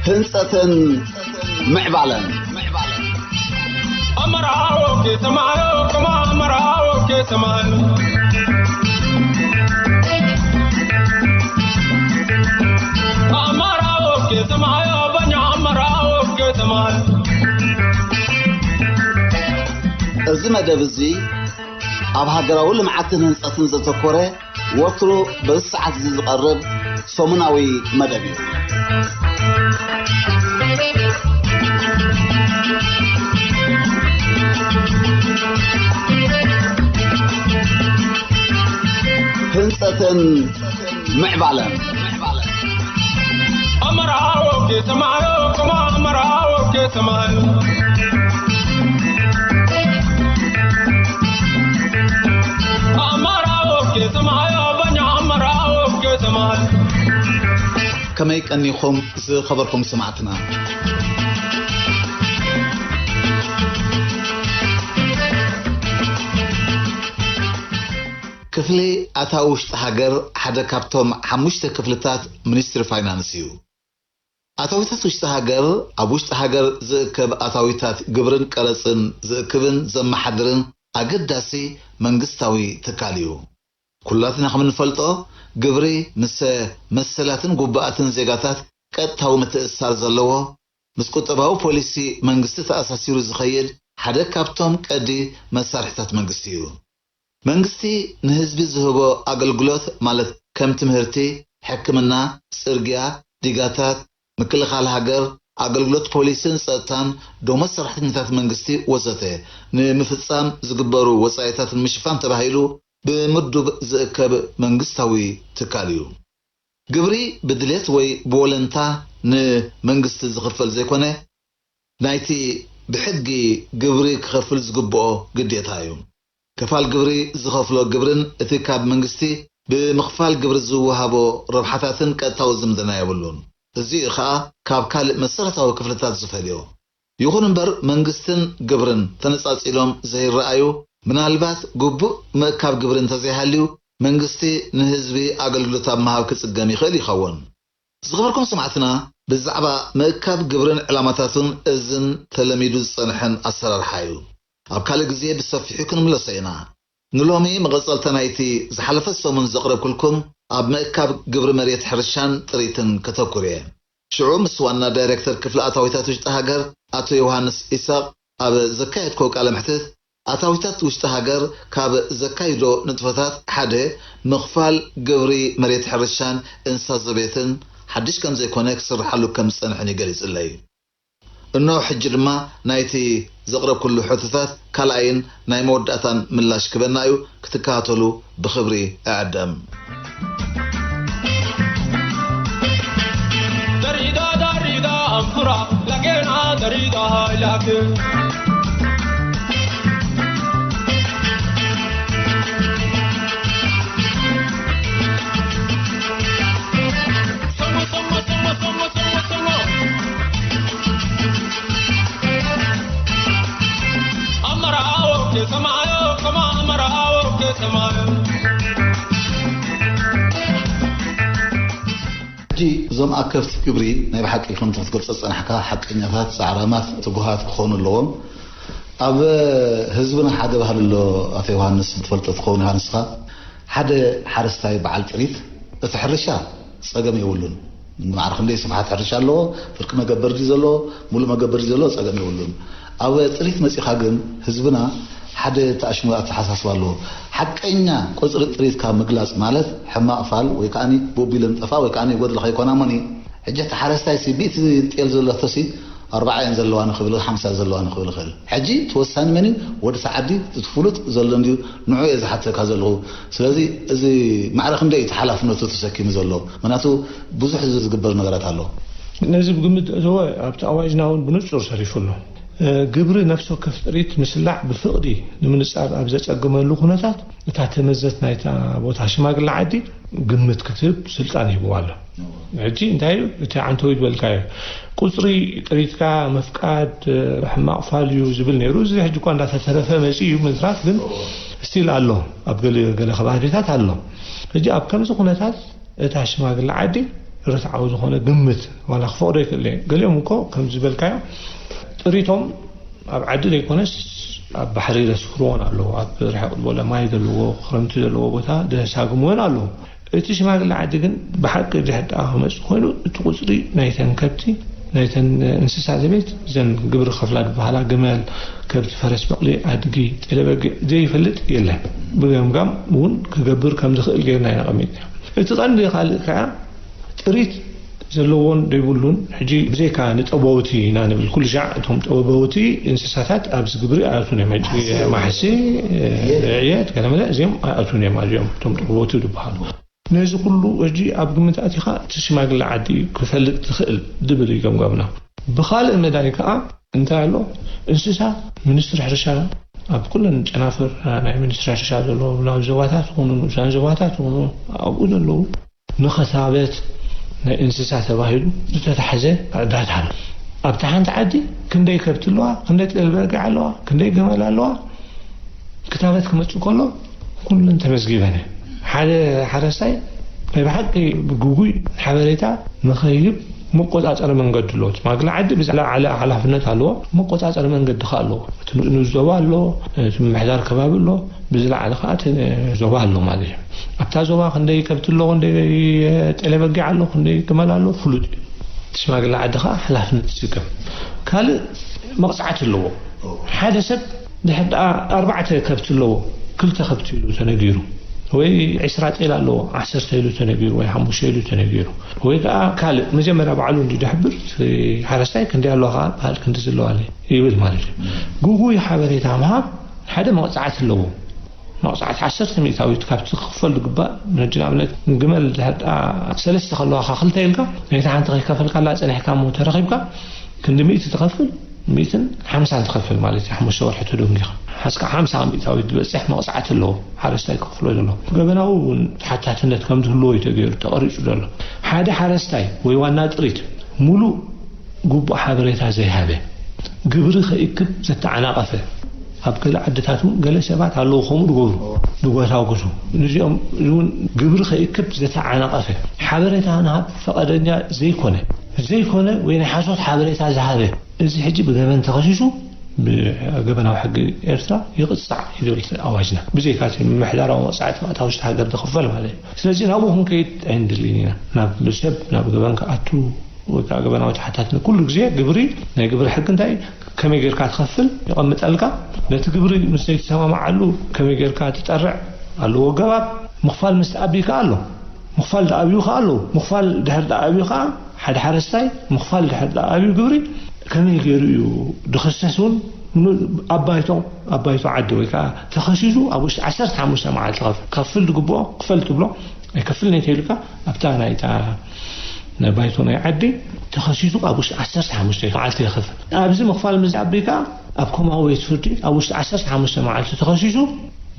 ህንጸትን ምዕባለን። ኣመራዎ ከተማዮ፣ ከማ ኣመራዎ ከተማዮ። ኣመራዎ ከተማዮ፣ በኛ ኣመራዎ ከተማዮ። እዚ መደብ እዚ ኣብ ሃገራዊ ልምዓትን ህንጸትን ዘተኮረ፣ ወትሩ በዚ ሰዓት እዚ ዝቐርብ ሰሙናዊ መደብ እዩ። ህንጸትን ምዕባለን። ኣመራዎ ከተማዮ፣ ከማ ኣመራዎ ከተማዮ። ኣመራዎ ከተማዮ፣ በኛ ኣመራዎ ከተማዮ። ከመይ ቀኒኹም ዝኸበርኩም ሰማዕትና? ክፍሊ ኣታዊ ውሽጢ ሃገር ሓደ ካብቶም ሓሙሽተ ክፍልታት ሚኒስትሪ ፋይናንስ እዩ። ኣታዊታት ውሽጢ ሃገር፣ ኣብ ውሽጢ ሃገር ዝእከብ ኣታዊታት ግብርን ቀረጽን ዝእክብን ዘመሓድርን ኣገዳሲ መንግስታዊ ትካል እዩ። ኩላትና ከም እንፈልጦ፣ ግብሪ ምስ መሰላትን ግቡኣትን ዜጋታት ቀጥታዊ ምትእስሳር ዘለዎ፣ ምስ ቁጠባዊ ፖሊሲ መንግስቲ ተኣሳሲሩ ዝኸይድ ሓደ ካብቶም ቀዲ መሳርሒታት መንግስቲ እዩ። መንግስቲ ንህዝቢ ዝህቦ ኣገልግሎት፣ ማለት ከም ትምህርቲ፣ ሕክምና፣ ጽርግያ፣ ዲጋታት፣ ምክልኻል ሃገር፣ ኣገልግሎት ፖሊስን ጸጥታን፣ ደሞዝ ሰራሕተኛታት መንግስቲ ወዘተ፣ ንምፍጻም ዝግበሩ ወጻኢታት ንምሽፋን ተባሂሉ ብምዱብ ዝእከብ መንግስታዊ ትካል እዩ። ግብሪ ብድሌት ወይ ብወለንታ ንመንግስቲ ዝኽፈል ዘይኮነ፣ ናይቲ ብሕጊ ግብሪ ክኸፍል ዝግብኦ ግዴታ እዩ። ከፋል ግብሪ ዝኸፍሎ ግብርን እቲ ካብ መንግስቲ ብምኽፋል ግብሪ ዝወሃቦ ረብሓታትን ቀጥታዊ ዝምድና የብሉን። እዚ'ዩ ኸኣ ካብ ካልእ መሰረታዊ ክፍልታት ዝፈልዮ። ይኹን እምበር፣ መንግስትን ግብርን ተነጻጺሎም ዘይረኣዩ፣ ምናልባት ግቡእ ምእካብ ግብሪ እንተዘይሃልዩ፣ መንግስቲ ንህዝቢ ኣገልግሎት ኣብ ምሃብ ክጽገም ይኽእል ይኸውን። ዝኸበርኩም ሰማዕትና፣ ብዛዕባ ምእካብ ግብርን ዕላማታቱን እዝን ተለሚዱ ዝጸንሐን ኣሰራርሓ እዩ። ኣብ ካልእ ግዜ ብሰፊሑ ክንምለሶ ኢና። ንሎሚ መቐጸልታ ናይቲ ዝሓለፈ ሰሙን ዘቕረብኩልኩም ኣብ ምእካብ ግብሪ መሬት ሕርሻን ጥሪትን ከተኩር እየ። ሽዑ ምስ ዋና ዳይሬክተር ክፍሊ ኣታዊታት ውሽጢ ሃገር ኣቶ ዮሃንስ ኢሳቕ ኣብ ዘካየድኮ ቃለ መሕትት፣ ኣታዊታት ውሽጢ ሃገር ካብ ዘካይዶ ንጥፈታት ሓደ ምኽፋል ግብሪ መሬት ሕርሻን እንስሳ ዘቤትን ሓድሽ ከም ዘይኮነ ክስርሓሉ ከም ዝጸንሐን እዩ ገሊጹለይ። እነሆ ሕጂ ድማ ናይቲ ዘቕረብኩሉ ሕቶታት ካልኣይን ናይ መወዳእታን ምላሽ ክበና እዩ። ክትከታተሉ ብኽብሪ እዕደም። Darida, darida, ankura, lagena, darida, hailake. Somo, somo, somo, somo, somo, somo. ኣመራዎ ከተማዮ፣ ከማ ኣመራዎ ከተማዮ። ሕጂ እዞም ኣከፍቲ ግብሪ ናይ ብሓቂ ከምቲ ክትገልጾ ዝጸናሕካ ሓቀኛታት፣ ጻዕራማት፣ ትጉሃት ክኾኑ ኣለዎም። ኣብ ህዝብና ሓደ ባህሊ ኣሎ፣ ኣቶ ዮሃንስ፣ ትፈልጦ ትኸውን ኢኻ ንስኻ። ሓደ ሓረስታይ በዓል ጥሪት እቲ ሕርሻ ጸገም የብሉን። ማዕረ ክንደይ ስፍሓት ሕርሻ ኣለዎ፣ ፍርቂ መገበር ድዩ ዘለዎ፣ ሙሉእ መገበር ድዩ ዘለዎ፣ ጸገም የብሉን። ኣብ ጥሪት መጺኻ ግን ህዝብና ሓደ ተኣሽሙ ኣተሓሳስባ ኣለዎ። ሓቀኛ ቁጽሪ ጥሪት ካብ ምግላጽ ማለት ሕማቕ ፋል ወይ ከኣ ቦቢለ ንጠፋ ወይ ከኣ ጎድለ ከይኮና እሞኒ። ሕጂ እቲ ሓረስታይ ሲ ብእቲ ጤል ዘለቶ ሲ ኣርባዓ እየን ዘለዋ ንኽብል፣ ሓምሳ ዘለዋ ንኽብል ይኽእል። ሕጂ እቲ ወሳኒ መን እዩ? ወዲ እቲ ዓዲ፣ እቲ ፍሉጥ ዘሎ እንድዩ፣ ንዑ እየ ዝሓተካ ዘለኹ። ስለዚ እዚ ማዕረ ክንደይ እዩ እቲ ሓላፍነቱ ተሰኪሙ ዘሎ? ምኽንያቱ ብዙሕ ዝግበር ነገራት ኣሎ። ነዚ ብግምት ዘእተወ ኣብቲ ኣዋጅና እውን ብንጹር ሰሪፉ ኣሎ። ግብሪ ነፍሲ ወከፍ ጥሪት ምስላዕ ብፍቕዲ ንምንጻር ኣብ ዘጸግመሉ ኩነታት፣ እታ ተመዘት ናይታ ቦታ ሽማግለ ዓዲ ግምት ክትህብ ስልጣን ይህብዋ ኣሎ። ሕጂ እንታይ እዩ እቲ ዓንተዊ ዝበልካዮ? ቁጽሪ ጥሪትካ ምፍቃድ ሕማቕ ፋል እዩ ዝብል ነይሩ። እዚ ሕጂ እኳ እንዳተተረፈ መጺኡ እዩ፣ ምትራፍ ግን ስቲል ኣሎ፣ ኣብ ገለ ገለ ከባቢታት ኣሎ። ሕጂ ኣብ ከምዚ ኩነታት እታ ሽማግለ ዓዲ ርትዓዊ ዝኾነ ግምት ዋላ ክፈቕዶ ይክእል እየ። ገሊኦም እኮ ከም ዝበልካዮ ጥሪቶም ኣብ ዓዲ ዘይኮነስ ኣብ ባሕሪ ዘስፍርዎን ኣለዉ። ኣብ ርሕቕ ዝበለ ማይ ዘለዎ፣ ክረምቲ ዘለዎ ቦታ ዘሳግምዎን ኣለዉ። እቲ ሽማግለ ዓዲ ግን ብሓቂ ድሕር ደኣ ክመጽእ ኮይኑ፣ እቲ ቁጽሪ ናይተን ከብቲ፣ ናይተን እንስሳ ዘቤት፣ እዘን ግብሪ ከፍላ ዝበሃላ፣ ግመል፣ ከብቲ፣ ፈረስ፣ በቕሊ፣ ኣድጊ፣ ጤለ በጊዕ ዘይፈልጥ የለን። ብገምጋም እውን ክገብር ከም ዝኽእል ጌርና ኢና ቀሚጥና። እቲ ቀንዲ ካልእ ከኣ ጥሪት ዘለዎን ዘይብሉን፣ ሕጂ ብዘይካ ንጠበውቲ ኢና ንብል፣ ኩሉ ሻዕ እቶም ጠበውቲ እንስሳታት ኣብዚ ግብሪ ኣይኣቱን እዮም። ሕጂ ማሕሲ፣ ማሕሲ፣ የት፣ የዕየት፣ ገለመለ፣ እዚኦም ኣይኣቱን እዮም። ኣዚኦም እቶም ጠበውቲ ዝበሃሉ። ነዚ ኩሉ ሕጂ ኣብ ግምት ኣቲኻ እቲ ሽማግለ ዓዲ ክፈልጥ ዝኽእል ዝብል እዩ ገምጋምና። ብኻልእ መዳይ ከኣ እንታይ ኣሎ? እንስሳ፣ ሚኒስትሪ ሕርሻ፣ ኣብ ኩለን ጨናፍር ናይ ሚኒስትሪ ሕርሻ ዘለዉ፣ ናብ ዞባታት ይኹኑ፣ ንኡሳን ዞባታት ይኹኑ፣ ኣብኡ ዘለዉ ንኸታበት ናይ እንስሳ ተባሂሉ ዝተታሕዘ ዳታ ኣሎ። ኣብታ ሓንቲ ዓዲ ክንደይ ከብቲ ኣለዋ፣ ክንደይ ጤል በጊዕ ኣለዋ፣ ክንደይ ገመል ኣለዋ፣ ክታበት ክመጽእ ከሎ ኩለን ተመዝጊበን እየን። ሓደ ሓረስታይ ናይ ብሓቂ ብግጉይ ሓበሬታ ንኸይህብ መቆጻጸሪ መንገዲ ኣለዎ። እቲ ማግለ ዓዲ ብዝለዓለ ሓላፍነት ኣለዎ፣ መቆጻጸሪ መንገዲ ከኣ ኣለዎ። እቲ ንኡስ ዞባ ኣሎ፣ እቲ ምምሕዳር ከባቢ ኣሎ፣ ብዝለዓለ ከኣ እቲ ዞባ ኣሎ ማለት እዩ። ኣብታ ዞባ ክንደይ ከብቲ ኣሎ፣ ክንደይ ጤለ በጊዕ ኣሎ፣ ክንደይ ግመል ኣሎ ፍሉጥ እዩ። እቲ ሽማግለ ዓዲ ከኣ ሓላፍነት ይስከም። ካልእ መቕጻዕቲ ኣለዎ። ሓደ ሰብ ድሕር ደኣ ኣርባዕተ ከብቲ ኣለዎ፣ ክልተ ከብቲ ኢሉ ተነጊሩ፣ ወይ ዕስራ ጤል ኣለዎ፣ ዓሰርተ ኢሉ ተነጊሩ፣ ወይ ሓሙሽተ ኢሉ ተነጊሩ፣ ወይ ከኣ ካልእ መጀመርያ ባዕሉ እንዲ ደሕብር፣ እቲ ሓረስታይ ክንደይ ኣለዋ ከኣ በሃል፣ ክንዲ ዘለዋ ኣለይ ይብል ማለት እዩ። ግጉይ ሓበሬታ ምሃብ ሓደ መቕጻዕቲ ኣለዎ። መቕጻዕቲ ዓሰርተ ሚእታዊት ካብቲ ክኽፈል ዝግባእ፣ ሕጂ ንኣብነት ንግመል ድሕር ደኣ ሰለስተ ከለዋኻ ክልተ ኢልካ፣ ነቲ ሓንቲ ከይከፈልካላ ጸኒሕካ እሞ ተረኺብካ፣ ክንዲ ሚእቲ ትኸፍል፣ ሚእትን ሓምሳን ትኸፍል ማለት እዩ። ሓሙሽተ ወርሒ ተደንጊኻ፣ ሓስካ ሓምሳ ሚእታዊት ዝበጽሕ መቕጻዕቲ ኣለዎ፣ ሓረስታይ ክኽፍሎ ዘለዎ። ገበናዊ እውን ተሓታትነት ከም ዝህልዎ እዩ ተገይሩ፣ ተቐሪጹ ዘሎ። ሓደ ሓረስታይ ወይ ዋና ጥሪት፣ ሙሉእ ግቡእ ሓበሬታ ዘይሃበ፣ ግብሪ ከይእክብ ዘተዓናቐፈ፣ ኣብ ገለ ዓድታት እውን ገለ ሰባት ኣለዉ ከምኡ ዝገብሩ፣ ዝጎታጉቱ። ንዚኦም እውን ግብሪ ከይእክብ ዘተዓናቐፈ፣ ሓበሬታ ንሃብ ፈቓደኛ ዘይኮነ፣ ዘይኮነ ወይ ናይ ሓሶት ሓበሬታ ዝሃበ፣ እዚ ሕጂ ብገበን ተኸሲሱ ብገበናዊ ሕጊ ኤርትራ ይቕጻዕ እዩ ዝብል ኣዋጅና። ብዘይካ እቲ ምምሕዳራዊ መቕጻዕቲ ኣታዊ ውሽጢ ሃገር ዝኽፈል ማለት እዩ። ስለዚ ናብኡ ክንከይድ ኣይንደልን ኢና። ናብ ሰብ፣ ናብ ገበን ክኣቱ ወይ ከዓ ገበናዊ ተሓታትነት ኩሉ ግዜ ግብሪ፣ ናይ ግብሪ ሕጊ እንታይ እዩ? ከመይ ጌርካ ትኸፍል ይቐምጠልካ። ነቲ ግብሪ ምስ ዘይትሰማማዓሉ ከመይ ጌርካ ትጠርዕ ኣለዎ ኣገባብ። ምኽፋል ምስ ተኣቢካ ኣሎ። ምኽፋል ተኣብዩ ከኣ ኣሎ። ምኽፋል ድሕር ተኣብዩ ከኣ ሓደ ሓረስታይ ምኽፋል ድሕር ተኣብዩ ግብሪ ከመይ ገይሩ እዩ ድኽሰስ እውን ኑ-፣ ኣብ ባይቶ፣ ኣብ ባይቶ ዓዲ ወይ ከዓ ተኸሲሱ ኣብ ውሽጢ ዓሰርተ ሓሙሽተ መዓልቲ ከፍ-፣ ከፍል ዝግብኦ ክፈል ትብሎ ኣይከፍልን እየ ተይልካ ኣብታ ናይታ ናይ ባይቶ ናይ ዓዲ ተኸሲሱ ኣብ ውሽጢ ዓሰርተ ሓሙሽተ መዓልቲ ይኸፍል። ኣብዚ ምኽፋል ምስ ኣቢካ ኣብ ኮማዊ ቤት ፍርዲ ኣብ ውሽጢ ዓሰርተ ሓሙሽተ መዓልቲ ተኸሲሱ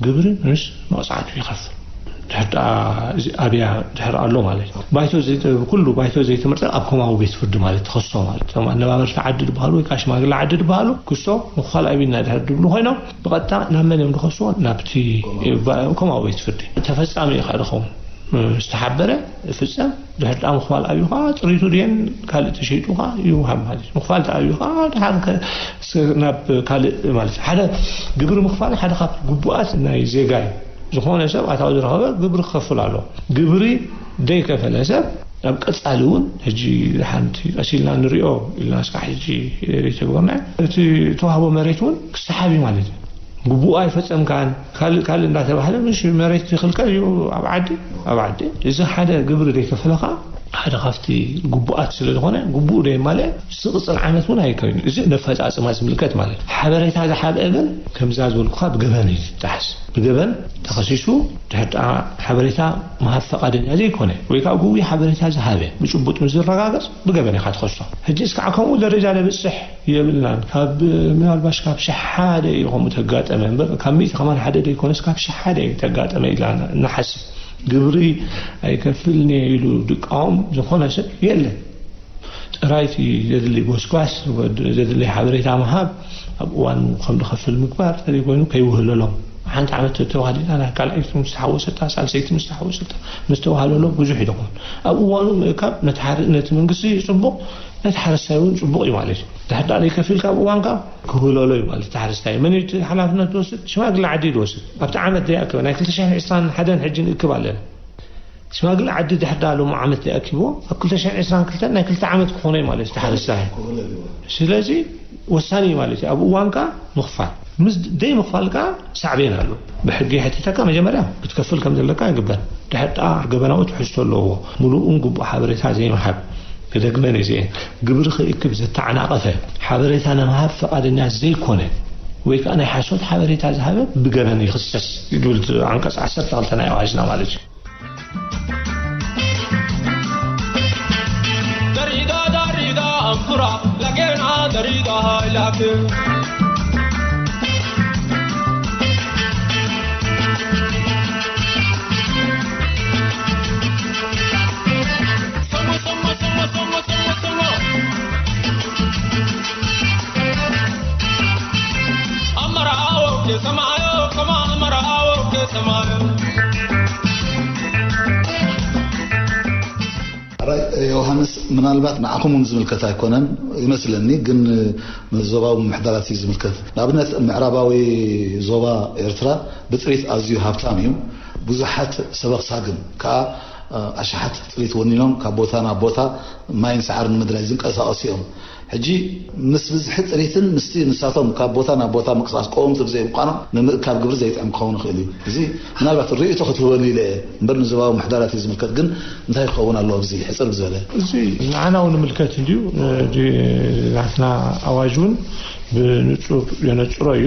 ግብሪ ምስ መቕጻዕቱ ይኸፍል። ድሕር ደኣ እዚ ኣብያ ድሕር ኣሎ ማለት እዩ። ባይቶ ዘይተ-፣ ኩሉ ባይቶ ዘይተመርጸ ኣብ ኮማዊ ቤት ፍርዲ ማለት ተኸስሶ ማለት እቶም ኣነባበርቲ ዓዲ ዝበሃሉ ወይ ከዓ ሽማግለ ዓዲ ዝበሃሉ ክሶ ምኽፋል ኣቢና ድሕር ድብሉ ኮይኖም ብቐጥታ ናብ መን እዮም ዝኸስዎ? ናብቲ ባ-፣ ኮማዊ ቤት ፍርዲ ተፈጻሚ እዩ ከዓ ዝኸውን። ዝተሓበረ ይፍጸም። ድሕር ደኣ ምኽፋል ኣብዩ ከዓ ጥሪቱ ድየን ካልእ ተሸይጡ ከዓ ይውሃብ ማለት እዩ። ምኽፋል ተኣብዩ ከዓ ድሓር ከ-፣ ስ-፣ ናብ ካልእ ማለት እዩ። ሓደ ግብሪ ምኽፋል ሓደ ካብ ግቡኣት ናይ ዜጋ እዩ። ዝኾነ ሰብ ኣታዊ ዝረኸበ ግብሪ ክኸፍል ኣለዎ። ግብሪ ዘይከፈለ ሰብ ኣብ ቀጻሊ እውን ሕጂ ሓንቲ ቀስ ኢልና ንሪኦ ኢልና እስካዕ ሕጂ ዘይተግበርናዮ እቲ ተዋህቦ መሬት እውን ክሰሓብ እዩ ማለት እዩ። ግቡኡ ኣይፈጸምካን ካልእ ካልእ እንዳተባህለ ምሽ መሬት ይኽልከል እዩ ኣብ ዓዲ፣ ኣብ ዓዲ። እዚ ሓደ ግብሪ ዘይከፈለ ከዓ ሓደ ካብቲ ግቡኣት ስለ ዝኾነ፣ ግቡእ ዶ የማልእ፣ ዝቕጽል ዓመት እውን ኣይከይኑ። እዚ ነፈጻጽማ ዝምልከት ማለት እዩ። ሓበሬታ ዝሓብአ ግን ከምዛ ዝበልኩኻ ብገበን እዩ ዝጠሓስ። ብገበን ተኸሲሱ፣ ድሕር ደኣ ሓበሬታ ምሃብ ፈቓደኛ ዘይኮነ፣ ወይ ከዓ ግጉይ ሓበሬታ ዝሃበ ብጭቡጥ ምስ ዝረጋገጽ፣ ብገበን ኢኻ ትኸሶ። ሕጂ እስካዕ ከምኡ ደረጃ ነብጽሕ የብልናን። ካብ፣ ምናልባሽ ካብ ሽሕ ሓደ እዩ ከምኡ ተጋጠመ እምበር፣ ካብ ሚእቲ ከማን ሓደ ዘይኮነስ፣ ካብ ሽሕ ሓደ እዩ ተጋጠመ ኢልና ንሓስብ። ግብሪ ኣይከፍልን እየ ኢሉ ድቃወም ዝኾነ ሰብ የለን። ጥራይ እቲ ዘድሊ ጎስጓስ፣ ወድ-፣ ዘድሊ ሓበሬታ ምሃብ፣ ኣብ እዋኑ ከም ዝኸፍል ምግባር፣ እንተዘይኮይኑ ከይውህለሎም። ሓንቲ ዓመት ተዋህሊላ፣ ናይ ካልኣይቲ ምስ ተሓወሰታ፣ ሳልሰይቲ ምስ ተሓወሰታ፣ ምስ ተዋህለሎም ብዙሕ እዩ ዝኸውን። ኣብ እዋኑ ምእካብ ነቲ ሓረ-፣ ነቲ መንግስቲ ጽቡቕ፣ ነቲ ሓረስታይ እውን ጽቡቕ እዩ ማለት እዩ። ድሕር ደኣ ዘይከፊልካ ኣብ እዋንካ ክውህለሎ እዩ ማለት እቲ ሓረስታይ። መን እዩ እቲ ሓላፍነት ዝወስድ? ሽማግለ ዓዲ እዩ ዝወስድ። ኣብቲ ዓመት ዘይኣከበ፣ ናይ ክልተ ሽሕን ዕስራን ሓደን ሕጂ ንእክብ ኣለና። ሽማግለ ዓዲ ድሕር ደኣ ሎሚ ዓመት ዘይኣኪብዎ፣ ኣብ ክልተ ሽሕን ዕስራን ክልተን ናይ ክልተ ዓመት ክኾኖ እዩ ማለት እዩ፣ እቲ ሓረስታይ። ስለዚ ወሳኒ እዩ ማለት እዩ፣ ኣብ እዋንካ ምኽፋል። ምስ ደይ ምኽፋል ከኣ ሳዕቤን ኣሎ። ብሕጊ ይሕትተካ፣ መጀመርያ ክትከፍል ከም ዘለካ ይግበር። ድሕር ደኣ ገበናዊ ትሕዝቶ ኣለዎ። ምሉእን ግቡእ ሓበሬታ ዘይምሃብ። ክደግመን እየ እዚኤን። ግብሪ ክእክብ ዘተዓናቐፈ ሓበሬታ ንምሃብ ፈቓደኛ ዘይኮነ ወይ ከኣ ናይ ሓሶት ሓበሬታ ዝሃበ ብገበን ይኽሰስ ይብል እቲ ዓንቀጽ ዓሰርተ ክልተ ናይ ኣዋጅና ማለት እዩ። Darida, darida, ankura, lagena, darida, hailake. Somo, somo, somo, somo, somo, somo. Amara, awo, ke, samayo, kama, amara, awo, ke, samayo. ኣራይ ዮሃንስ፣ ምናልባት ንዓኹም እውን ዝምልከት ኣይኮነን ይመስለኒ፣ ግን ንዞባዊ ምምሕዳራት እዩ ዝምልከት። ንኣብነት፣ ምዕራባዊ ዞባ ኤርትራ ብጥሪት ኣዝዩ ሃብታም እዩ። ብዙሓት ሰበኽ ሳግም ከኣ፣ ኣሽሓት ጥሪት ወኒኖም ካብ ቦታ ናብ ቦታ ማይን ሰዓርን ንምድላይ ዝንቀሳቐሱ እዮም። ሕጂ ምስ ብዝሒ ጥሪትን ምስቲ ንሳቶም ካብ ቦታ ናብ ቦታ ምንቅስቓስ ቀወምቲ ብዘይ ምዃኖም፣ ንምእካብ ግብሪ ዘይጥዕም ክኸውን ይኽእል እዩ። እዚ ምናልባት ርእይቶ ክትህበሉ ኢለ እየ እምበር፣ ንዞባዊ ምሕዳራት እዩ ዝምልከት። ግን እንታይ ክኸውን ኣለዎ? ኣብዚ ሕጽር ዝበለ። እዚ ንዓና እውን ንምልከት እንድዩ። እ፣ ዲ-፣ ናትና ኣዋጅ እውን ብንጹር የነጽሮ እዩ።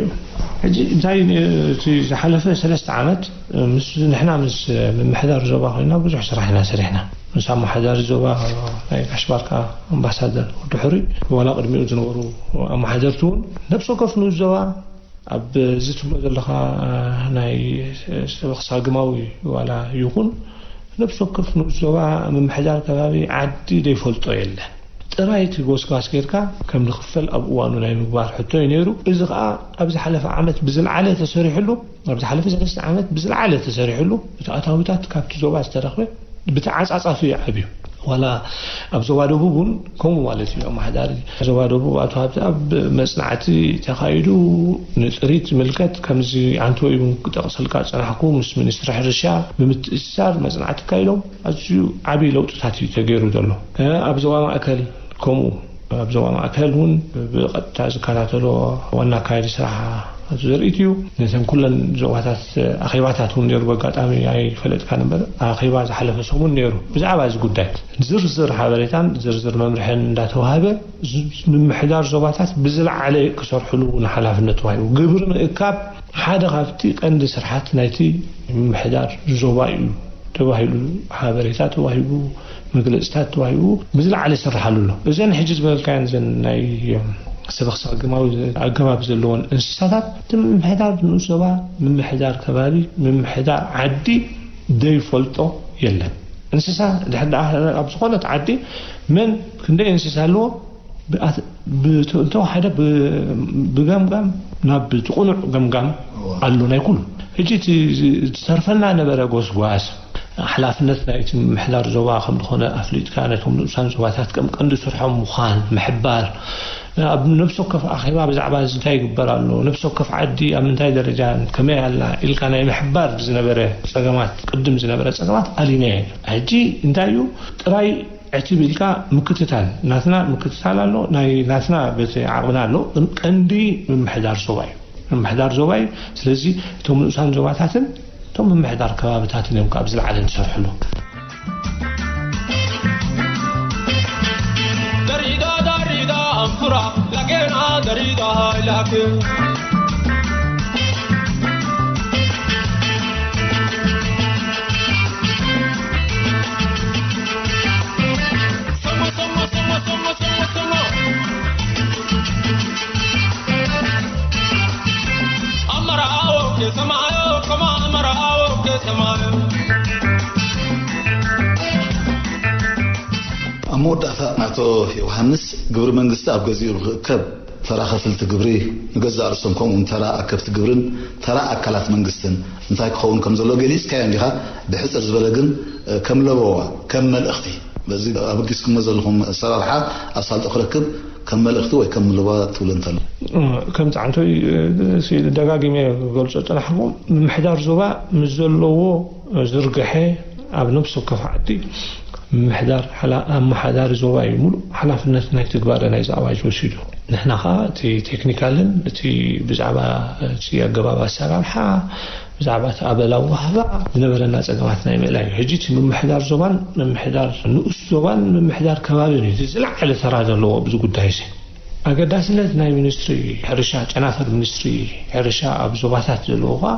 ሕጂ እንታይ ን-፣ እቲ ዝሓለፈ ሰለስተ ዓመት፣ እ፣ ምስ፣ ንሕና ምስ ምምሕዳር ዞባ ኮይና ብዙሕ ስራሕ ኢና ሰሪሕና። ምስ ኣመሓዳሪ ዞባ ናይ ጋሽ ባርካ ኣምባሳደር ወዲ ሕሩይ፣ ዋላ ቅድሚኡ ዝነበሩ ኣመሓደርቲ እውን፣ ነብሲ ወከፍ ንኡስ ዞባ ኣብ እዚ ትብሎ ዘለኻ ናይ ሰበኽ ሳግማዊ ዋላ ይኹን፣ ነብሲ ወከፍ ንኡስ ዞባ ምምሕዳር ከባቢ ዓዲ ዘይፈልጦ የለን። ጥራይ እቲ ጎስጓስ ጌርካ ከም ዝኽፈል ኣብ እዋኑ ናይ ምግባር ሕቶ እዩ ነይሩ። እዚ ኸኣ ኣብ ዝሓለፈ ዓመት ብዝለዓለ ተሰሪሕሉ፣ ኣብ ዝሓለፈ ሰለስተ ዓመት ብዝለዓለ ተሰሪሕሉ፣ እቲ ኣታዊታት ካብቲ ዞባ ዝተረኽበ ብተዓጻጻፊ እዩ ዓብዩ። ዋላ ኣብ ዞባ ደቡብ እውን ከምኡ ማለት እዩ። ኣመሓዳሪ ዞባ ደቡብ ኣቶ ሃብተኣብ መጽናዕቲ ተኻይዱ፣ ንጥሪት ዝምልከት ከምዚ ኣንተ እውን ክጠቕሰልካ ዝጸናሕኩ ምስ ሚኒስትሪ ሕርሻ ብምትእስሳር መጽናዕቲ ኣካይዶም ኣዝዩ ዓብዪ ለውጥታት እዩ ተገይሩ ዘሎ። እ፣ ኣብ ዞባ ማእከል ከምኡ ኣብ ዞባ ማእከል እውን ብቐጥታ ዝከታተሎ ዋና ኣካያዲ ስራሕ ኣቶ ዘርኢት እዩ። ነተን ኩለን ዞባታት ኣኼባታት እውን ነይሩ፣ በኣጋጣሚ ኣይፈለጥካን እምበር ኣኼባ ዝሓለፈ ሰሙን ነይሩ ብዛዕባ እዚ ጉዳይ። ዝርዝር ሓበሬታን ዝርዝር መምርሕን እንዳተዋህበ ዝ-፣ ምምሕዳር ዞባታት ብዝለዓለ ክሰርሕሉ እውን ሓላፍነት ተዋሂቡ። ግብሪ ምእካብ ሓደ ካብቲ ቀንዲ ስርሓት ናይቲ ምምሕዳር ዞባ እዩ ተባሂሉ፣ ሓበሬታ ተዋሂቡ፣ መግለጽታት ተዋሂቡ ብዝለዓለ ይስርሓሉ ኣሎ። እዘን ሕጂ ዝበልካየን እዘን ናይ ሰበኽ ሳግማዊ ኣገባብ ዘለወን እንስሳታት እቲ ምምሕዳር ንኡስ ዞባ፣ ምምሕዳር ከባቢ፣ ምምሕዳር ዓዲ ዘይፈልጦ የለን። እንስሳ ድሕር ደኣ ኣብ ዝኾነት ዓዲ መን ክንደይ እንስሳ ኣለዎ ብኣት-፣ ብተ-፣ እንተወሓደ ብ-፣ ብገምጋም ናብ እቲ ቁኑዕ ገምጋም እዋ። ኣሎ ናይ ኩሉ። ሕጂ እቲ ዝ-፣ ዝተርፈና ነበረ ጎስጓስ፣ ሓላፍነት ናይቲ ምምሕዳር ዞባ ከም ዝኾነ ኣፍሊጥካ፣ ነቶም ንኡሳን ዞባታት ከም ቀንዲ ስርሖም ምዃን ምሕባር፣ ኣብ ነብሲ ወከፍ ኣኼባ ብዛዕባ እዚ እንታይ ይግበር ኣሎ፣ ነብሲ ወከፍ ዓዲ ኣብ ምንታይ ደረጃ ከመይ ኣላ ኢልካ ናይ ምሕባር ዝነበረ ጸገማት፣ ቅድም ዝነበረ ጸገማት ኣሊናዮ። ሕጂ እንታይ እዩ ጥራይ ዕትብ ኢልካ ምክትታል፣ ናትና ምክትታል ኣሎ፣ ናይ ናትና በቲ ዓቕምና ኣሎ፣ ግን ቀንዲ ምምሕዳር ዞባ እዩ። ምምሕዳር ዞባ እዩ። ስለዚ እቶም ንኡሳን ዞባታትን እቶም ምምሕዳር ከባብታትን እዮም ካብ ዝለዓለ ንሰርሕሉ። Sura, la gena, darida, la ke. Sama, sama, sama, sama, sama, sama. Amara, awo, ke, sama, ayo, kama, amara, awo, ke, sama, ayo. ኣብ መወዳእታ፣ ኣቶ ዮሃንስ፣ ግብሪ መንግስቲ ኣብ ገዚኡ ክእከብ፣ ተራ ከፍልቲ ግብሪ ንገዛእ ርእሶም፣ ከምኡውን ተራ ኣከብቲ ግብርን ተራ ኣካላት መንግስትን እንታይ ክኸውን ከም ዘለዎ ገሊጽካዮ እንዲኻ። ብሕጽር ዝበለ ግን፣ እ፣ ከም ለበዋ፣ ከም መልእኽቲ፣ በዚ ኣበጊስኩሞ ዘለኹም ኣሰራርሓ ኣሳልጦ ክረክብ፣ ከም መልእኽቲ ወይ ከም ለበዋ ትብሎ እንተሎ? እ፣ ከም ጻዕንቶይ፣ እ፣ ሲ-፣ ደጋጊመ ክገልጾ ዝጸናሕኩ፣ ምምሕዳር ዞባ ምስ ዘለዎ ዝርግሐ ኣብ ነፍሲ ወከፍ ዓዲ ምምሕዳር ሓላ-፣ ኣመሓዳሪ ዞባ እዩ ምሉእ ሓላፍነት ናይ ትግባረ ናይዚ ኣዋጅ ወሲዱ። ንሕና ኸኣ እቲ ቴክኒካልን እቲ ብዛዕባ እቲ ኣገባብ ኣሰራርሓ፣ ብዛዕባ እቲ ኣበል ኣወሃህባ ዝነበረና ጸገማት ናይ ምእላይ እዩ። ሕጂ እቲ ምምሕዳር ዞባን ምምሕዳር ንኡስ ዞባን ምምሕዳር ከባብን እዩ እቲ ዝለዓለ ተራ ዘለዎ ኣብዚ ጉዳይ እዚ። ኣገዳስነት ናይ ሚኒስትሪ ሕርሻ፣ ጨናፍር ሚኒስትሪ ሕርሻ ኣብ ዞባታት ዘለዎ ኸኣ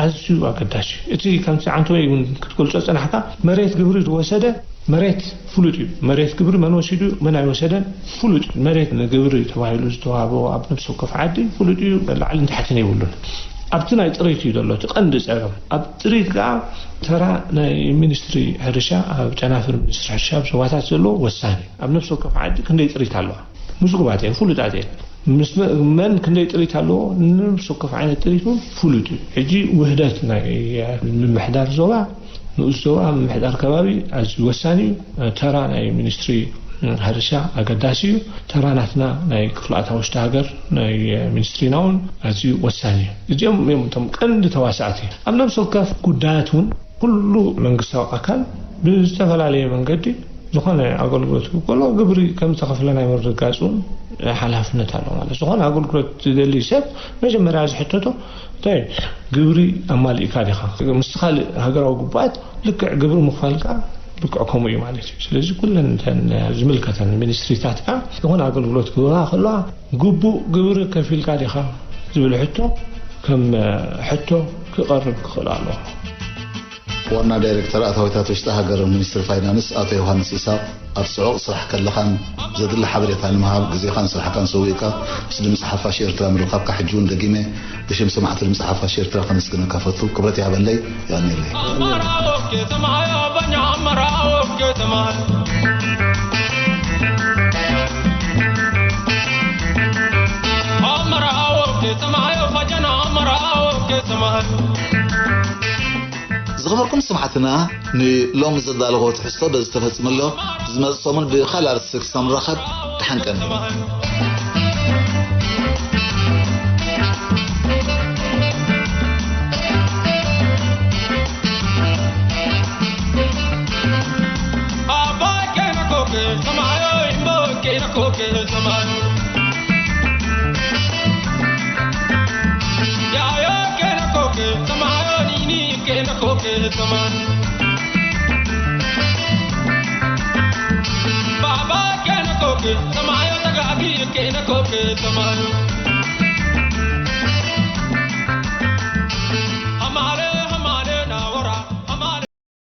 ኣዝዩ ኣገዳሲ እዩ። እቲ ከምቲ ዓንተወይ እውን ክትገልጾ ዝጸናሕካ፣ መሬት ግብሪ ዝወሰደ መሬት ፍሉጥ እዩ። መሬት ግብሪ መን ወሲዱ መን ኣይወሰደን ፍሉጥ እዩ። መሬት ንግብሪ ተባሂሉ ዝተዋህቦ ኣብ ነፍሲ ወከፍ ዓዲ ፍሉጥ እዩ። ላዕልን ታሕትን የብሉን። ኣብቲ ናይ ጥሪት እዩ ዘሎ እቲ ቀንዲ ጸገም። ኣብ ጥሪት ከኣ ተራ ናይ ሚኒስትሪ ሕርሻ፣ ኣብ ጨናፍር ሚኒስትሪ ሕርሻ ኣብ ዞባታት ዘለዎ ወሳኒ እዩ። ኣብ ነፍሲ ወከፍ ዓዲ ክንደይ ጥሪት ኣለዋ? ምዝጉባት እየን፣ ፍሉጣት እየን። ምስ መ-፣ መን ክንደይ ጥሪት ኣለዎ? ንነፍሲ ወከፍ ዓይነት ጥሪት እውን ፍሉጥ እዩ። ሕጂ ውህደት ናይ ምምሕዳር ዞባ፣ ንኡስ ዞባ፣ ምምሕዳር ከባቢ ኣዝዩ ወሳኒ እዩ። ተራ ናይ ሚኒስትሪ ሕርሻ ኣገዳሲ እዩ። ተራ ናትና ናይ ክፍለ ኣታዊ ውሽጢ ሃገር ናይ ሚኒስትሪና እውን ኣዝዩ ወሳኒ እዩ። እዚኦም እዮም እቶም ቀንዲ ተዋሳእቲ። ኣብ ነፍሲ ወከፍ ጉዳያት እውን ኩሉ መንግስታዊ ኣካል ብዝተፈላለየ መንገዲ ዝኾነ ኣገልግሎት ክህብ ከሎ ግብሪ ከም ዝተኸፍለ ናይ ምርግጋጽ እውን ሓላፍነት ኣሎ ማለት። ዝኾነ ኣገልግሎት ዝደሊ ሰብ መጀመርያ ዝሕተቶ እንታይ እዩ? ግብሪ ኣማሊእካ ዲኻ? ምስ ካልእ ሃገራዊ ግቡኣት ልክዕ ግብሪ ምኽፋል ከኣ ልክዕ ከምኡ እዩ ማለት እዩ። ስለዚ ኩለን እተን ዝምልከተን ሚኒስትሪታት ከኣ ዝኾነ ኣገልግሎት ክህባ ከለዋ ግቡእ ግብሪ ከፊልካ ዲኻ ዝብል ሕቶ ከም ሕቶ ክቐርብ ክኽእል ኣለዎ። ዋና ዳይሬክተር ኣታዊታት ውሽጢ ሃገር ሚኒስትሪ ፋይናንስ ኣቶ ዮሃንስ ኢሳቕ፣ ኣብ ጽዑቕ ስራሕ ከለኻን ዘድሊ ሓበሬታ ንምሃብ ግዜኻን ስራሕካን ሰዊእካ ምስ ድምጺ ሓፋሽ ኤርትራ ምርኻብካ ሕጂ እውን ደጊመ ብሽም ሰማዕቲ ድምጺ ሓፋሽ ኤርትራ ከመስግነካ ፈቱ። ክብረት ይሃበለይ። የቐንየለይ። ዝኸበርኩም ሰማዕትና፣ ንሎሚ ዘዳለኹዎ ትሕዝቶ በዚ ተፈጺሙ ኣሎ። ዝመጽእ ሰሙን ብኻልእ ኣርእስቲ ክሳብ ንራኸብ፣ ደሓን ቀንዩ።